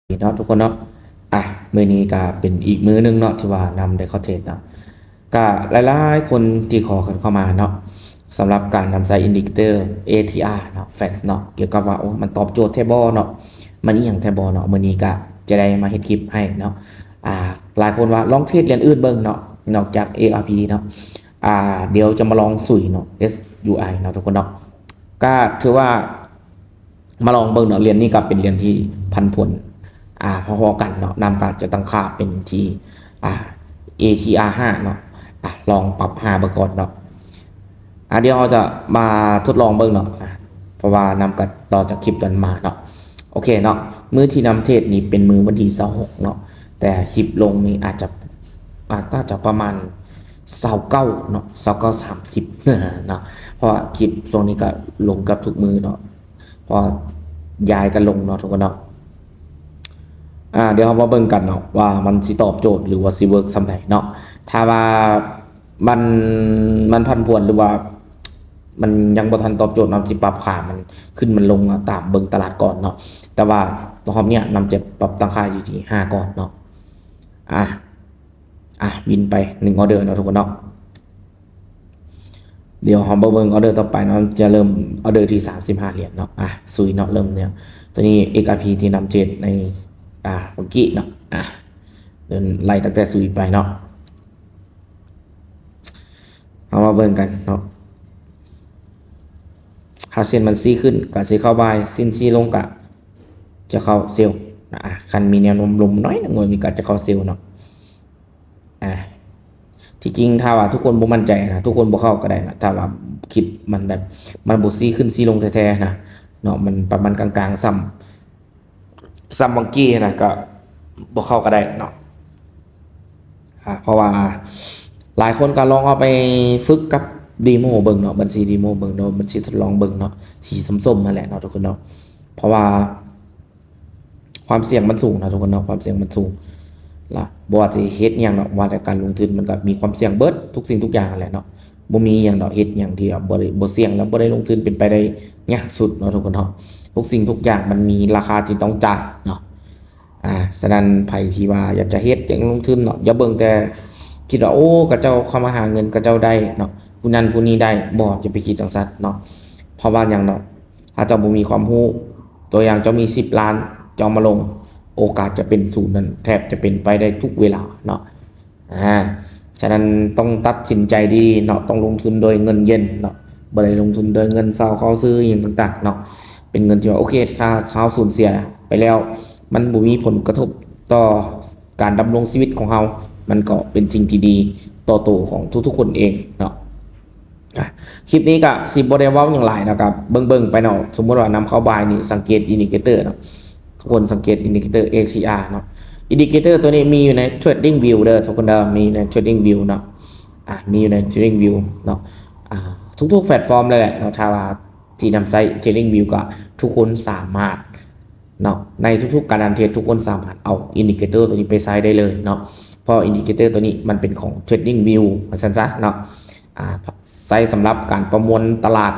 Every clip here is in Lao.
ເນາະທຸກຄົນເນາະ. ອ່ະ ມື້ນີ້ກະເປັນອີກມື້ໜຶ່ງເນາະ ທີ່ວ່ານຳໄດ້ເຂົ້າເທຣດເນາະ. ກະຫຼາຍໆຄົນທີ່ຂໍກັນເຂົ້າມາເນາະ ສຳລັບການນຳໃຊ້ indicator ATR ເນາະ FANG ເນາະ ກ່ຽວກັບວ່າ ໂອ້ ມັນຕອບໂຈດແທ້ບໍ່ເນາະ ມັນອີ່ຫຍັງແທ້ບໍ່ເນາະ. ມື້ນີ້ກະຈະໄດ້ມາເຮັດຄລິບໃຫ້ເນາະ. ອ່າ ຫຼາຍຄົນວ່າລອງເທຣດຫຼຽນອື່ນເບິ່ງເນາະ ນອກຈາກ ARP ເນາະ. ອ່າ ດຽວຈະມາລອງສຸຍເນາະ SUI ເນາະທຸກຄົນເນາະ. ກະຖືວ່າ ມາລອງເບິ່ງເນາະ ຫຼຽນນີ້ກໍເປັນຫຼຽນທີ່ຜັນຜວນ ອ່າ ພໍໆກັນເນາະ. ນຳກໍຈະຕັ້ງຄ່າເປັນທີ່ ອ່າ ATR ຫ້າເນາະ. ອ່າ ລອງປັບຫາເບິ່ງກ່ອນເນາະ. ອ່າ ດຽວເຮົາຈະມາທົດລອງເບິ່ງເນາະ ອ່າ ເພາະວ່ານຳກໍຕໍ່ຈາກຄລິບນັ້ນມາເນາະ. ໂອເຄເນາະ ມື້ທີ່ນຳເທຣດນີ້ເປັນມື້ວັນທີຊາວຫົກເນາະ ແຕ່ຄລິບລົງນີ້ອາດຈະ ອາດ ໜ້າຈະປະມານຊາວເກົ້າເນາະ ຊາວເກົ້າ ສາມສິບເນາະ ເພາະວ່າຄລິບຊ່ວງນີ້ກໍລົງເກືອບທຸກມື້ເນາະ. ພໍຍ້າຍກັນລົງເນາະທຸກຄົນເນາະ. ອ່າ ດຽວເຮົາມາເບິ່ງກັນເນາະ ວ່າມັນຊິຕອບໂຈດ ຫຼືວ່າຊິເວີກສ່ຳໃດເນາະ. ຖ້າວ່າມັນ ມັນຜັນຜວນ ຫຼືວ່າມັນຍັງບໍ່ທັນຕອບໂຈດ ນຳຊິປັບຄ່າມັນຂຶ້ນມັນລົງເນາະ ຕາມເບິ່ງຕະຫຼາດກ່ອນເນາະ. ແຕ່ວ່າຮອບເນີ້ຍນຳຈະປັບຕັ້ງຄ່າຢູ່ທີ່ຫ້າກ່ອນເນາະ. ອ່າ ອ່າ ວິນໄປໜຶ່ງອໍເດີເນາະທຸກຄົນເນາະ. ດຽວເຮົາມາເບິ່ງອໍເດີຕໍ່ໄປເນາະ ຈະເລີ່ມອໍເດີທີ່ສາມສິບຫ້າຫຼຽນເນາະ. ອ່ະ ສຸຍເນາະ ເລີ່ມເນາະ. ຕົວນີ້ XRP ທີ່ນຳເທຣດໃນ ອ່າ ເມື່ອກີ້ເນາະ. ອ່ະ ເລີ່ມໄລ່ຕັ້ງແຕ່ສຸຍໄປເນາະ. ເຮົາມາເບິ່ງກັນເນາະ ຖ້າເສັ້ນມັນຊີ້ຂຶ້ນກໍຊິເຂົ້າບາຍ ເສັ້ນຊີ້ລົງກໍຈະເຂົ້າເຊວ. ອ່ະ ຄັນມີແນວໂນ້ມລົງໜ້ອຍໜຶ່ງ ມັນກໍຈະເຂົ້າເຊວເນາະ. ອ່າ ທີ່ຈິງຖ້າວ່າທຸກຄົນບໍ່ໝັ້ນໃຈນະ ທຸກຄົນບໍ່ເຂົ້າກໍໄດ້ນະ ຖ້າວ່າຄລິບມັນແບບ ມັນບໍ່ຊີ້ຂຶ້ນຊີ້ລົງແທ້ໆນະເນາະ ມັນປະມານກາງໆ ສ່ຳ ສ່ຳວັງກີ້ນະ ກໍບໍ່ເຂົ້າກໍໄດ້ເນາະ. ອ່າ ເພາະວ່າຫຼາຍຄົນກໍລອງເອົາໄປຝຶກກັບເດໂມເບິ່ງເນາະ ບັນຊີເດໂມເບິ່ງເນາະ ບັນຊີທົດລອງເບິ່ງເນາະ ສີສົ້ມໆ ຫັ້ນແຫຼະເນາະທຸກຄົນເນາະ. ເພາະວ່າ ຄວາມສ່ຽງມັນສູງນະທຸກຄົນເນາະ ຄວາມສ່ຽງມັນສູງລະ ບໍ່ວ່າຈະເຮັດຫຍັງເນາະ ວ່າແຕ່ການລົງທຶນມັນກໍມີຄວາມສ່ຽງເບິດ ທຸກສິ່ງທຸກຢ່າງຫັ້ນແຫຼະເນາະ. ບໍ່ມີຫຍັງດອກເຮັດຫຍັງທີ່ວ່າບໍ່ໄດ້ ບໍ່ສ່ຽງແລ້ວບໍ່ໄດ້ລົງທຶນ ເປັນໄປໄດ້ຍາກສຸດເນາະທຸກຄົນເນາະ. ທຸກສິ່ງທຸກຢ່າງມັນມີລາຄາທີ່ຕ້ອງຈ່າຍເນາະ. ອ່າ ສະນັ້ນໃຜທີ່ວ່າຢາກຈະເຮັດ ຢາກລົງທຶນເນາະ ຢ່າເບິ່ງແຕ່ຄິດວ່າ ໂອ້ ເຂົາເຈົ້າເຂົ້າມາຫາເງິນ ເຂົາເຈົ້າໄດ້ເນາະ ຜູ້ນັ້ນຜູ້ນີ້ໄດ້ ບໍ່ ຢ່າໄປຄິດຈັ່ງຊັ້ນເນາະ. ເພາະວ່າຫຍັງເນາະ ຖ້າເຈົ້າບໍ່ມີຄວາມຮູ້ ຕົວຢ່າງເຈົ້າມີສິບລ້ານ ເຈົ້າເອົາມາລົງ ໂອກາດຈະເປັນສູນນັ້ນແທບຈະເປັນໄປໄດ້ທຸກເວລາເນາະ. ອ່າ ສະນັ້ນຕ້ອງຕັດສິນໃຈດີເນາະ ຕ້ອງລົງທຶນໂດຍເງິນເຢັນເນາະ ບໍ່ໄດ້ລົງທຶນໂດຍເງິນເຊົ່າເຂົ້າຊື້ຫຍັງຕ່າງໆເນາະ. ເປັນເງິນທີ່ວ່າ ໂອເຄ ຖ້າເຮົາສູນເສຍໄປແລ້ວ ມັນບໍ່ມີຜົນກະທົບຕໍ່ການດຳລົງຊີວິດຂອງເຮົາ ມັນກໍເປັນສິ່ງທີ່ດີຕໍ່ໂຕຂອງທຸກໆຄົນເອງເນາະ. ອ່ະ ຄລິບນີ້ກະຊິບໍ່ໄດ້ເວົ້າຫຍັງຫຼາຍເນາະ ກະເບິ່ງໆໄປເນາະ. ສົມມຸດວ່ານຳເຂົ້າບາຍນີ້ ສັງເກດອິນດິເຄເຕີເນາະ ທຸກຄົນສັງເກດອິນດິເຄເຕີ ATR ເນາະ. ອິນດິເຄເຕີຕົວນີ້ມີຢູ່ໃນ Trading View ເດີ ທຸກຄົນເດີ ມີໃນ Trading View ເນາະ. ອ່ະ ມີຢູ່ໃນ Trading View ເນາະ. ອ່າ ທຸກໆແພລດຟອມເລີຍແຫຼະເນາະ ຖ້າວ່າທີ່ນຳໃຊ້ Trading View ກະທຸກຄົນສາມາດ ເນາະ ໃນທຸກໆການເທຣດ ທຸກຄົນສາມາດເອົາອິນດິເຄເຕີຕົວນີ້ໄປໃຊ້ໄດ້ເລີຍເນາະ ເພາະອິນດິເຄເຕີຕົວນີ້ມັນເປັນຂອງ Trading View ວ່າຊັ້ນຊະເນາະ. ອ່າ ໃຊ້ສຳລັບການປະມວນຕະຫຼາດ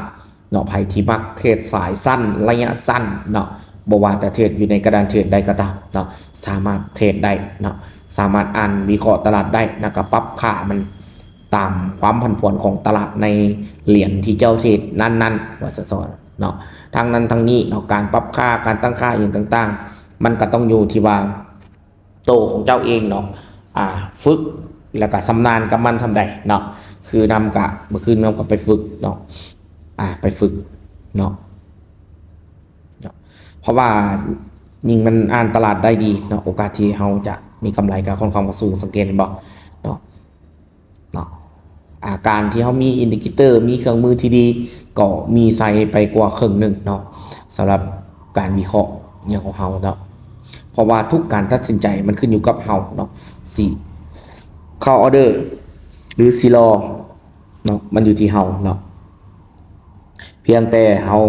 ເນາະ. ໃຜທີ່ມັກເທຣດສາຍສັ້ນ ໄລຍະສັ້ນເນາະ ບໍ່ວ່າຈະເທຣດຢູ່ໃນກະດານເທຣດໃດກໍຕາມເນາະ ສາມາດເທຣດໄດ້ເນາະ ສາມາດອ່ານວິເຄາະຕະຫຼາດໄດ້ ແລ້ວກໍປັບຄ່າມັນຕາມຄວາມຜັນຜວນຂອງຕະຫຼາດໃນຫຼຽນທີ່ເຈົ້າເທຣດນັ້ນໆ ວ່າຊັ້ນຊະ ເນາະ. ທັງນັ້ນທັງນີ້ເນາະ ການປັບຄ່າ ການຕັ້ງຄ່າອີ່ຫຍັງຕ່າງໆ ມັນກໍຕ້ອງຢູ່ທີ່ວ່າໂຕຂອງເຈົ້າເອງເນາະ ອ່າ ຝຶກ ແລ້ວກໍຊຳນານກັບມັນສ່ຳໃດເນາະ. ຄືນຳກະ ມື້ຄືນນຳກໍໄປຝຶກເນາະ ອ່າ ໄປຝຶກເນາະ ເນາະ ເພາະວ່າຍິ່ງມັນອ່ານຕະຫຼາດໄດ້ດີເນາະ ໂອກາດທີ່ເຮົາຈະມີກຳໄລກໍຄ່ອນຂ້າງວ່າສູງ ສັງເກດເຫັນບໍ່ເນາະ. ເນາະ ອາ ການທີ່ເຮົາມີອິນດິເຄເຕີ ມີເຄື່ອງມືທີ່ດີ ກໍມີໄຊໄປກວ່າເຄິ່ງໜຶ່ງເນາະ ສຳລັບການວິເຄາະຫຍັງຂອງເຮົາເນາະ. ເພາະວ່າທຸກການຕັດສິນໃຈມັນຂຶ້ນຢູ່ກັບເຮົາເນາະ ຊິເຂົ້າອໍເດີ ຫຼື ຊິລໍເນາະ ມັນຢູ່ທີ່ເຮົາເນາະ. ພຽງແຕ່ເຮົາ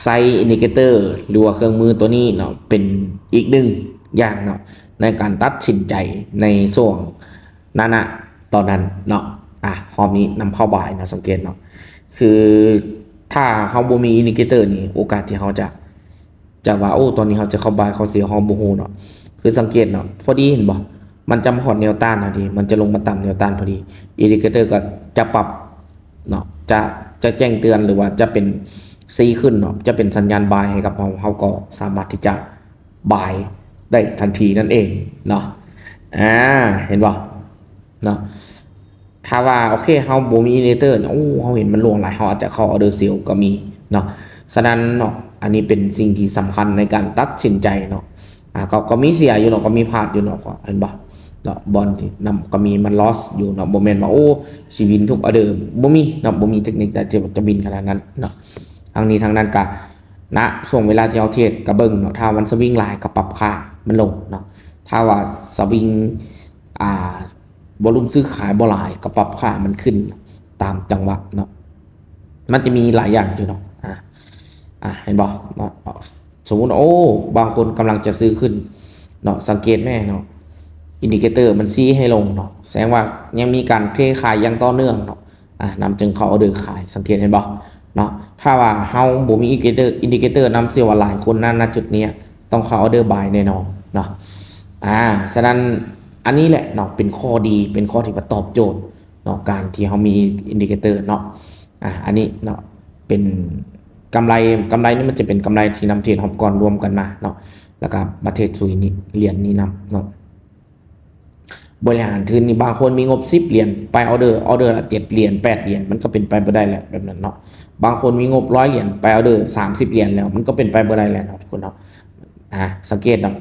ໃຊ້ອິນດິເຄເຕີ ຫຼືວ່າເຄື່ອງມືຕົວນີ້ເນາະ ເປັນອີກໜຶ່ງຢ່າງເນາະ ໃນການຕັດສິນໃຈໃນຊ່ວງ ນັ້ນນະ ຕອນນັ້ນເນາະ. ອ່ະ ຮອບນີ້ນຳເຂົ້າບາຍເນາະ ສັງເກດເນາະ ຄືຖ້າເຮົາບໍ່ມີອິນດິເຄເຕີນີ້ ໂອກາດທີ່ເຮົາຈະ ຈະວ່າ ໂອ້ ຕອນນີ້ເຮົາຈະເຂົ້າບາຍເຂົ້າເຊວ ເຮົາບໍ່ຮູ້ເນາະ. ຄືສັງເກດເນາະ ພໍດີເຫັນບໍ່ ມັນຈະມາຮອດແນວຕ້ານຫັ້ນເດ ມັນຈະລົງມາຕາມແນວຕ້ານພໍດີ ອິນດິເຄເຕີກໍຈະປັບເນາະ ຈະ ຈະແຈ້ງເຕືອນ ຫຼືວ່າຈະເປັນຊີ້ຂຶ້ນເນາະ ຈະເປັນສັນຍານບາຍໃຫ້ກັບເຮົາ ເຮົາກໍສາມາດທີ່ຈະບາຍໄດ້ທັນທີນັ້ນເອງເນາະ. ອາ ເຫັນບໍ່ເນາະ. ຖ້າວ່າ ໂອເຄ ເຮົາບໍ່ມີອິນດິເຄເຕີ ໂອ້ ເຮົາເຫັນມັນລ່ວງຫຼາຍ ເຮົາອາດຈະເຂົ້າອໍເດີເຊວກໍມີເນາະ. ສະນັ້ນເນາະ ອັນນີ້ເປັນສິ່ງທີ່ສຳຄັນໃນການຕັດສິນໃຈເນາະ. ອາ ກໍ ກໍມີເສຍຢູ່ເນາະ ກໍມີພາດຢູ່ເນາະ ກໍເຫັນບໍ່ເນາະ ບ່ອນທີ່ນຳກໍມີມັນລອສຢູ່ເນາະ. ບໍ່ແມ່ນວ່າ ໂອ້ ຊິວິນທຸກອໍເດີ ບໍ່ມີເນາະ ບໍ່ມີເຕັກນິກໃດທີ່ຈະວິນຂະໜາດນັ້ນເນາະ. ທັງນີ້ທັງນັ້ນກະ ນະ ຊ່ວງເວລາທີ່ເຮົາເທຣດກະເບິ່ງເນາະ ຖ້າມັນສະວິງຫຼາຍກະປັບຄ່າມັນລົງເນາະ. ຖ້າວ່າສະວິງ ອ່າ ວອລຸ່ມຊື້ຂາຍບໍ່ຫຼາຍ ກໍປັບຄ່າໃຫ້ມັນຂຶ້ນຕາມຈັງຫວະເນາະ. ມັນຈະມີຫຼາຍຢ່າງຢູ່ເນາະ. ອາ ອາ ເຫັນບໍ່ເນາະ ສົມມຸດ ໂອ້ ບາງຄົນກຳລັງຈະຊື້ຂຶ້ນເນາະ ສັງເກດແມ້ເນາະ ອິນດິເຄເຕີມັນຊີ້ໃຫ້ລົງເນາະ ແສດງວ່າຍັງມີການເທຂາຍຢ່າງຕໍ່ເນື່ອງເນາະ. ອາ ນຳຈຶ່ງເຂົ້າອໍເດີຂາຍ ສັງເກດເຫັນບໍ່ເນາະ. ຖ້າວ່າເຮົາບໍ່ມີອິນດິເຄເຕີ ອິນດິເຄເຕີນຳ ເຊື່ອວ່າຫຼາຍຄົນນະ ນະຈຸດນີ້ຕ້ອງເຂົ້າອໍເດີບາຍແນ່ນອນເນາະ. ອາ ສະນັ້ນອັນນີ້ແຫຼະເນາະ ເປັນຂໍ້ດີ ເປັນຂໍ້ທີ່ວ່າຕອບໂຈດເນາະ ການທີ່ເຮົາມີອິນດິເຄເຕີເນາະ. ອາ ອັນນີ້ເນາະ ເປັນກຳໄລ ກຳໄລນີ້ມັນຈະເປັນກຳໄລທີ່ນຳເທຣດຮອບກ່ອນລວມກັນມາເນາະ ແລ້ວກໍມາເທຣດຊຸຍນີ້ ຫຼຽນນີ້ນຳເນາະ. ບໍລິຫານທຶນນີ້ ບາງຄົນມີງົບສິບຫຼຽນ ໄປອໍເດີ ອໍເດີລະເຈັດຫຼຽນ ແປດຫຼຽນ ມັນກໍເປັນໄປບໍ່ໄດ້ແຫຼະ ແບບນັ້ນເນາະ. ບາງຄົນມີງົບຮ້ອຍຫຼຽນ ໄປອໍເດີສາມສິບຫຼຽນແລ້ວ ມັນກໍເປັນໄປບໍ່ໄດ້ແລ້ວເນາະ ທຸກຄົນເນາະ. ອາ ສັງເກດເນາະ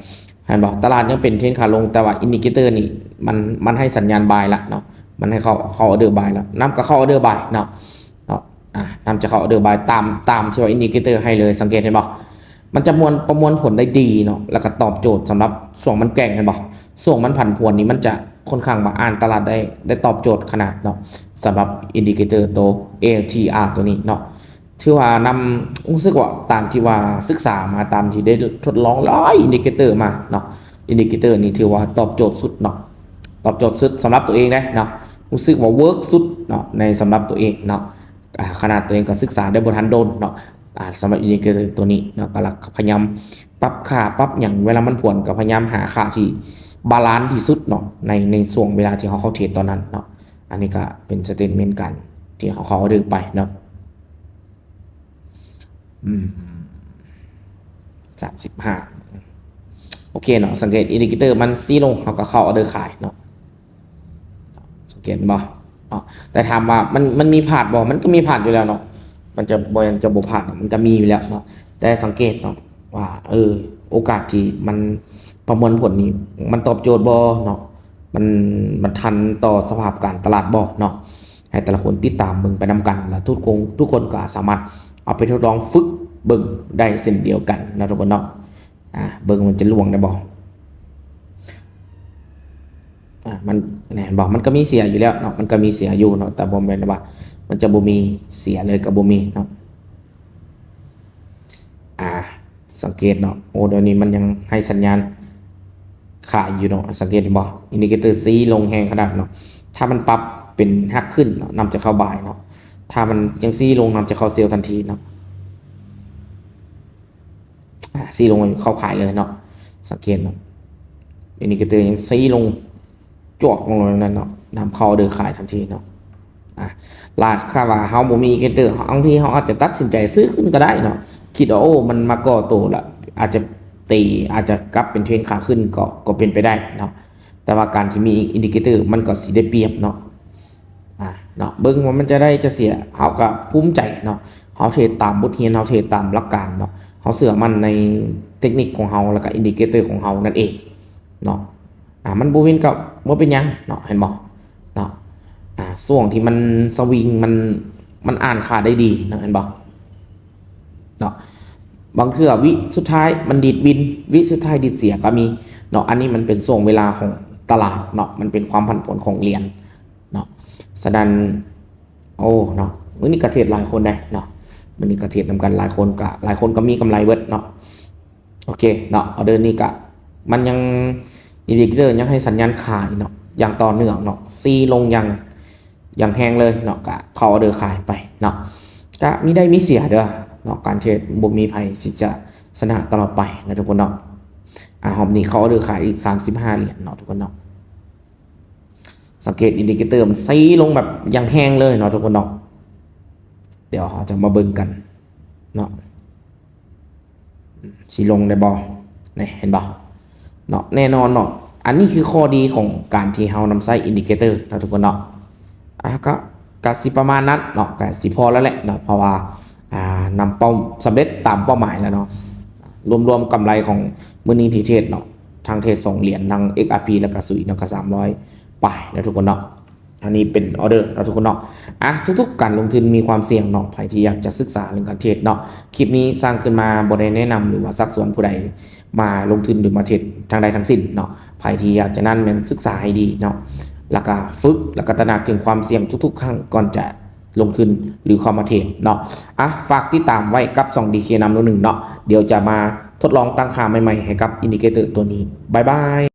ເຫັນບໍ່ ຕະຫຼາດຍັງເປັນເທຣນຂາລົງ ແຕ່ວ່າອິນດິເຄເຕີນີ້ ມັນ ມັນໃຫ້ສັນຍານບາຍລະເນາະ ມັນໃຫ້ເຂົ້າ ເຂົ້າອໍເດີບາຍລະ ນຳກໍເຂົ້າອໍເດີບາຍເນາະ ເນາະ. ອາ ນຳຈະເຂົ້າອໍເດີບາຍຕາມ ຕາມທີ່ວ່າອິນດິເຄເຕີໃຫ້ເລີຍ ສັງເກດເຫັນບໍ່ ມັນຈະມວນ ປະມວນຜົນໄດ້ດີເນາະ ແລ້ວກໍຕອບໂຈດສຳລັບຊ່ວງມັນແກວ່ງ ເຫັນບໍ່ ຊ່ວງມັນຜັນຜວນນີ້ ມັນຈະຄ່ອນຂ້າງວ່າອ່ານຕະຫຼາດໄດ້ ໄດ້ຕອບໂຈດຂະໜາດເນາະ ສຳລັບອິນດິເຄເຕີໂຕ ເອແອລທີອາ ໂຕນີ້ເນາະ. ຖືວ່ານຳ ຮູ້ສຶກວ່າຕາມທີ່ວ່າສຶກສາມາ ຕາມທີ່ໄດ້ທົດລອງຫຼາຍອິນດິເຄເຕີມາເນາະ ອິນດິເຄເຕີນີ້ຖືວ່າຕອບໂຈດສຸດເນາະ ຕອບໂຈດສຸດສຳລັບຕົວເອງເດ້ເນາະ ຮູ້ສຶກວ່າເວີກສຸດເນາະ ໃນສຳລັບຕົວເອງເນາະ. ອາ ຂະໜາດຕົວເອງກໍສຶກສາໄດ້ບໍ່ທັນດົນເນາະ ອາ ສຳລັບອິນດິເຄເຕີຕົວນີ້ເນາະ ກໍລະພະຍາຍາມປັບຄ່າປັບຫຍັງ ເວລາມັນຜວນກໍພະຍາຍາມຫາຄ່າທີ່ບາລານທີ່ສຸດເນາະ ໃນ ໃນຊ່ວງເວລາທີ່ເຮົາເຂົ້າເທຣດຕອນນັ້ນເນາະ. ອັນນີ້ກໍເປັນສະເຕດເມັນການທີ່ເຮົາເຂົ້າອໍເດີໄປເນາະ. ອືມ ສາມສິບຫ້າ ໂອເຄເນາະ ສັງເກດອິນດິເຄເຕີມັນຊີ້ລົງ ເຮົາກໍເຂົ້າອໍເດີຂາຍເນາະ. ສັງເກດເຫັນບໍ່ເນາະ ແຕ່ຖາມວ່າມັນ ມັນມີພາດບໍ່ ມັນກໍມີພາດຢູ່ແລ້ວເນາະ ມັນຈະບໍ່ ຈະບໍ່ພາດເນາະ ມັນກໍມີຢູ່ແລ້ວເນາະ. ແຕ່ສັງເກດເນາະວ່າ ເອີ ໂອກາດທີ່ມັນປະມວນຜົນນີ້ ມັນຕອບໂຈດບໍ່ເນາະ ມັນ ມັນທັນຕໍ່ສະພາບການຕະຫຼາດບໍ່ເນາະ. ໃຫ້ແຕ່ລະຄົນຕິດຕາມເບິ່ງໄປນຳກັນ ແລະ ທຸກຄົນ ທຸກຄົນກໍສາມາດເອົາໄປທົດລອງຝຶກເບິ່ງໄດ້ເຊັ່ນດຽວກັນເນາະ ທຸກຄົນເນາະ. ອາ ເບິ່ງມັນຈະລ່ວງໄດ້ບໍ່ ອາ ມັນ ເຫັນບໍ່ ມັນກໍມີເສຍຢູ່ແລ້ວເນາະ ມັນກໍມີເສຍຢູ່ເນາະ ແຕ່ບໍ່ແມ່ນວ່າມັນຈະບໍ່ມີ ເສຍເລີຍກໍບໍ່ມີເນາະ. ອາ ສັງເກດເນາະ ໂອ້ ດຽວນີ້ມັນຍັງໃຫ້ສັນຍານຂາຍຢູ່ເນາະ ສັງເກດເຫັນບໍ່ ອິນດິເຄເຕີຊີ້ລົງແຮງຂະໜາດເນາະ. ຖ້າມັນປັບເປັນຮັກຂຶ້ນເນາະ ນຳຈະເຂົ້າບາຍເນາະ ຖ້າມັນຍັງຊີ້ລົງ ນຳຈະເຂົ້າເຊວທັນທີເນາະ. ອາ ຊີ້ລົງເຂົ້າຂາຍເລີຍເນາະ ສັງເກດເນາະ ອິນດິເຄເຕີຍັງຊີ້ລົງ ຈວກລົງແບບນັ້ນເນາະ ນຳເຂົ້າອໍເດີຂາຍທັນທີເນາະ. ອາ ລະຖ້າວ່າເຮົາບໍ່ມີອິນດິເຄເຕີ ບາງທີເຮົາອາດຈະຕັດສິນໃຈຊື້ຂຶ້ນກໍໄດ້ເນາະ ຄິດວ່າ ໂອ້ ມັນມາກໍ່ໂຕລະ ອາດຈະຕີ ອາດຈະກັບເປັນເທຣນຂາຂຶ້ນ ກໍ ກໍເປັນໄປໄດ້ເນາະ. ແຕ່ວ່າການທີ່ມີອິນດິເຄເຕີ ມັນກໍຊິໄດ້ປຽບເນາະ. ອາ ເນາະ ເບິ່ງວ່າມັນຈະໄດ້ຈະເສຍ ເຮົາກໍພູມໃຈເນາະ ເຮົາເທຣດຕາມບົດຮຽນ ເຮົາເທຣດຕາມຫຼັກການເນາະ ເຮົາເຊື່ອໝັ້ນໃນເຕັກນິກຂອງເຮົາ ແລ້ວກໍອິນດິເຄເຕີຂອງເຮົານັ້ນເອງເນາະ. ອາ ມັນບໍ່ວິນກໍບໍ່ເປັນຫຍັງເນາະ ເຫັນບໍ່ເນາະ. ອາ ຊ່ວງທີ່ມັນສະວິງ ມັນ ມັນອ່ານຄ່າໄດ້ດີເນາະ ເຫັນບໍ່ເນາະ. ບາງເທື່ອວິສຸດທ້າຍມັນດີດວິນ ວິສຸດທ້າຍດີດເສຍກໍມີເນາະ. ອັນນີ້ມັນເປັນຊ່ວງເວລາຂອງຕະຫຼາດເນາະ ມັນເປັນຄວາມຜັນຜວນຂອງຫຼຽນ ເນາະ. ສະນັ້ນ ໂອ້ ເນາະ ມື້ນີ້ກໍເທຣດຫຼາຍຄົນໄດ໋ເນາະ ມື້ນີ້ກໍເທຣດນຳກັນຫຼາຍຄົນ ກໍຫຼາຍຄົນກໍມີກຳໄລເບິດເນາະ. ໂອເຄເນາະ ອໍເດີນີ້ກໍ ມັນຍັງ ອິນດິເຄເຕີຍັງໃຫ້ສັນຍານຂາຍເນາະ ຢ່າງຕໍ່ເນື່ອງເນາະ ຊີ້ລົງຢ່າງ ຢ່າງແຮງເລີຍເນາະ ກໍເຂົ້າອໍເດີຂາຍໄປເນາະ. ກໍມີໄດ້ມີເສຍເດີເນາະ ການເທຣດ ບໍ່ມີໃຜທີ່ຈະ ຊະນະຕະຫຼອດໄປເນາະທຸກຄົນເນາະ. ອ່າ ຮອບນີ້ເຂົ້າອອເດີຂາຍອີກສາມສິບຫ້າຫຼຽນເນາະທຸກຄົນເນາະ. ສັງເກດອິນດິເຄເຕີມັນໄຊລົງແບບຢ່າງແຮງເລີຍເນາະທຸກຄົນເນາະ. ດຽວເຮົາຈະມາເບິ່ງກັນເນາະ ຊິລົງໄດ້ບໍ່ ນີ້ເຫັນບໍ່ເນາະ. ແນ່ນອນເນາະ ອັນນີ້ຄືຂໍ້ດີຂອງການທີ່ເຮົານຳໃຊ້ອິນດິເຄເຕີເນາະທຸກຄົນເນາະ. ອ່າ ກໍ ກໍຊິປະມານນັ້ນເນາະ ກໍຊິພໍແລ້ວແຫຼະເນາະ ເພາະວ່າ ອ່າ ນຳເປົ້າ ສຳເລັດຕາມເປົ້າໝາຍແລ້ວເນາະ. ລວມໆກຳໄລຂອງມື້ນີ້ທີ່ເທຣດເນາະ ທັງເທຣດສອງຫຼຽນ ທັງ ເອັກອາພີ ແລ້ວກໍ SUI ເນາະ ກໍສາມຮ້ອຍປາຍເນາະທຸກຄົນເນາະ. ອັນນີ້ເປັນອອເດີເນາະທຸກຄົນເນາະ. ອ່ະ ທຸກໆການລົງທຶນມີຄວາມສ່ຽງເນາະ. ໃຜທີ່ຢາກຈະສຶກສາເລື່ອງການເທຣດເນາະ ຄລິບນີ້ສ້າງຂຶ້ນມາບໍ່ໄດ້ແນະນຳ ຫຼືວ່າຊັກຊວນຜູ້ໃດມາລົງທຶນ ຫຼືມາເທຣດທາງໃດທັງສິ້ນເນາະ. ໃຜທີ່ຢາກຈະນັ້ນແມ່ນສຶກສາໃຫ້ດີເນາະ ແລ້ວກະຝຶກ ແລ້ວກະຕະໜັກເຖິງຄວາມສ່ຽງທຸກໆຄັ້ງກ່ອນຈະລົງທຶນ ຫຼືເຂົ້າມາເທຣດເນາະ. ອ່ະ ຝາກຕິດຕາມໄວ້ກັບຊ່ອງ ດີເຄ ນຳໂນໜຶ່ງເນາະ. ດຽວຈະມາທົດລອງຕັ້ງຄ່າໃໝ່ໆໃຫ້ກັບອິນດິເຄເຕີຕົວນີ້. ບາຍບາຍ.